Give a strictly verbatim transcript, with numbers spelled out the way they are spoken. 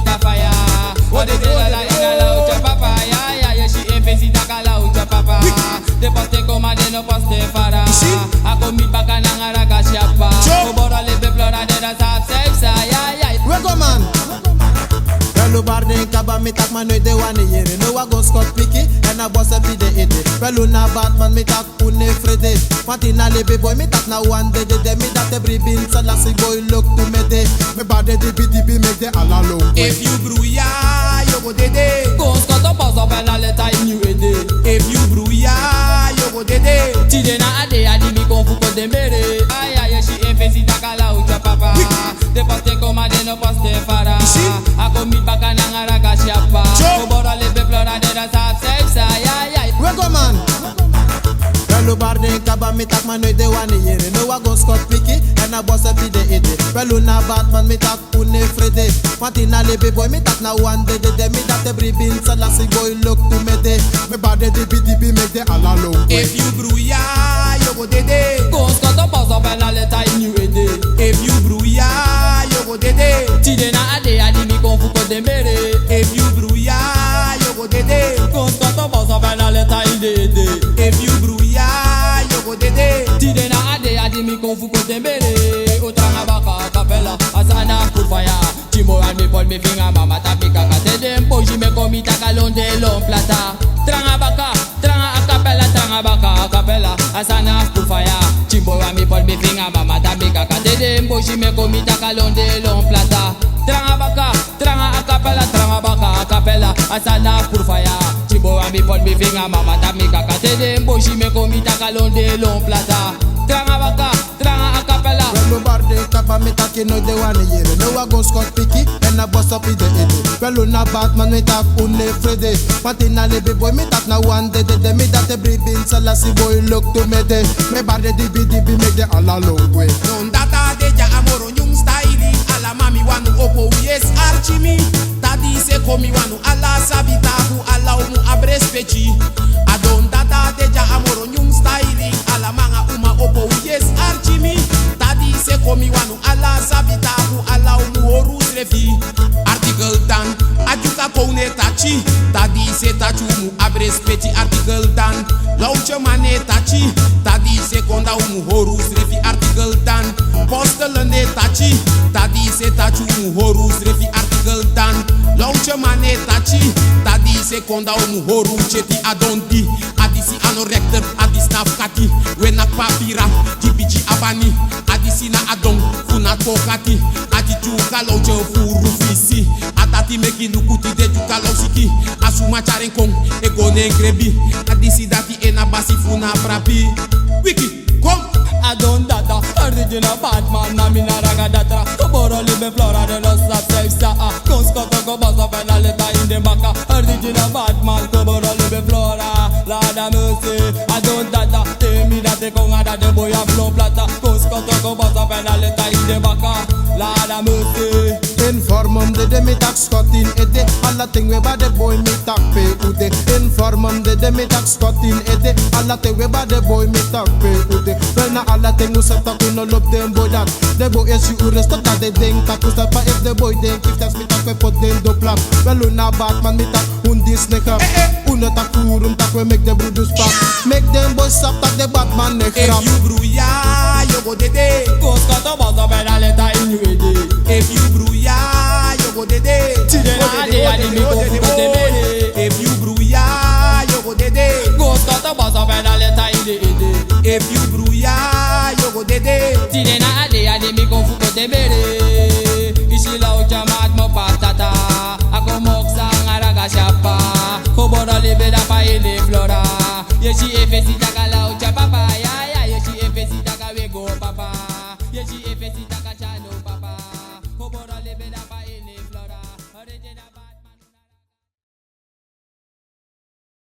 Tafaya. O de de la la inga la ucha papa. Ya, ya, ye si en fesi taka la ucha papa. De poste koma de no poste fara. A kon mi baka nanga raka siapa. Oboro le be flora de da sap sep sa. Ya, ya. We go man. Pelu barden kaba mi tak ma no de wani yere. No wa go skot piki. En a bosse pide ede. Pelu na Batman mi tak. Unu frede, want ini a libi boi mi taki na wan dede. Mi dati e bribi ini Selassie boi, luku tu mi ede. Mi bari den dibi dibi meki den ala lon. Efu yu bruya, yu o go dede. Kon skoto boso fana leta ini yu ede. Efu yu bruya, yu o go dede. Tide na a dei di mi kon fu kon den bere. Aya, ye si en fesi taki ala ucha papa. Den poste koma den no poste fara. A kon mi baka nanga raka siapa. Oboro le be flora de da sap sep sa. Ya, ya. We go man. Pelu barden kaba mi tak ma no de wani yere. No wa go skot piki. En a bosse pide ede. Pelu na Batman mi tak unu frede. Want ini a libi boi mi taki na wan dede. Mi dati e bribi ini Selassie boi, luku tu mi ede. Mi bari den dibi dibi meki den ala lon. Efu yu bruya, yu o go dede. Kon skoto boso fana leta ini yu ede. Efu yu bruya, yu o go dede. Tide na a dei di mi kon fu kon den bere. Efu yu bruya, yu o go dede. Kon skoto boso fana leta ini ede. Efu yu bruya, yu o go dede. Tide na a dei di mi kon fu kon den bere. O tranga baka a kapela, a sani a puru faya. Timbo a mi poti mi finga mama tapu mi kaka te den bosi mi e kon mi taki a lon de lon plata. Tranga baka, tranga a kapela, tranga baka a kapela. A sani a puru faya. Timbo a mi poti mi finga mama tapu mi kaka te den bosi mi e kon mi taki a lon de lon plata. Tranga baka, tranga a kapela, tranga baka a kapela. A sani a puru faya. Timbo a mi poti mi finga mama tapu mi kaka te den bosi mi e kon mi taki a lon de lon plata. Tranga baka. Tranga a kapela. Pelu barden kaba mi taki no de wani yere. No wa go skot piki. En a bosse pide ede. Pelu na Batman mi taki unu frede. Want ini a libi boi mi taki na wan dede. Mi dati e bribi ini Selassie boi, luku tu mi ede. Mi bari den dibi dibi meki den ala lon gwe. Don data de dya a moro nyun staili. Ala mami wani opo u yesi arki mi. Tadi se kon mi wani ala sabi taki ala un mu abi respeki. A don data de dya a moro nyun staili. Ala man nanga uma opo u yesi arki mi. Tadi se kon mi wani ala sabi taki ala un mu hori unsrefi. Artikel dan, a Dyuka kownu e taki. Tadi se taki un mu abi respeki. Artikel dan, lawtyeman e taki. Tadi se kon dan un mu hori unsrefi. Artikel dan, postelen e taki. Tadi se taki un mu hori unsrefi. Artikel dan, lawtyeman e taki. Tadi se kon dan un mu hori un tyeti. A don di, a disi a no rechter, a disi na fu kati. We na papira, gi bigi abani. A disi na a don fu na kokati. A di Dyuka lawtye furu fisi. A dati meki luku tide Dyuka law siki. A suma tyari en kon, e go na en grebi. A disi dati en na basi fu na prapi. Wiki. Kom. A don data, original Batman, na mi na raga datra. Koboro libi flora, de no sap sep sa. Kon skoto go boso fana leta ini den baka. Original Batman, koboro libi flora. Lord a mercy, a don data. Te mi dati e kon a dati boi a flow plata. Kon skoto go boso fana leta ini den baka. Lord a mercy. Inform mi dede mi taki skot ini ede. Ala ten we bari den boi mi taki pe u de. Inform mi dede mi taki skot ini ede. Ala ten we bari den boi mi taki pe u de. Wel na ala ten un sabi taki un no lobi den boi dati. Den boi e si un respect, dati den taki un sabi. Efu den boi denki fu taki mi taki we poti den do plat. Wel un na Batman mi taki un disi neka. Un no taki furu mi taki we meki den brudu spak. Meki den boi sabi taki den Batman e grap. Efu yu bruya, yu o go dede. Kon skoto boso fana leta ini yu ede. Efu yu bruya, yu o go dede. Tide na a dei di mi kon fu kon den bere. Efu yu bruya, yu o go dede. Kon skoto boso fana leta ini yu ede. Efu yu bruya, yu o go dede. Tide na a dei di mi kon fu kon den bere. Isi lawtyeman, mo pastata. A kon moksa nanga raga siapa. Koboro libi dapa ini flora. Ye si en fesi taki ala ucha papa. Ya, ya, ye si en fesi taki we go papa. Ye si en fesi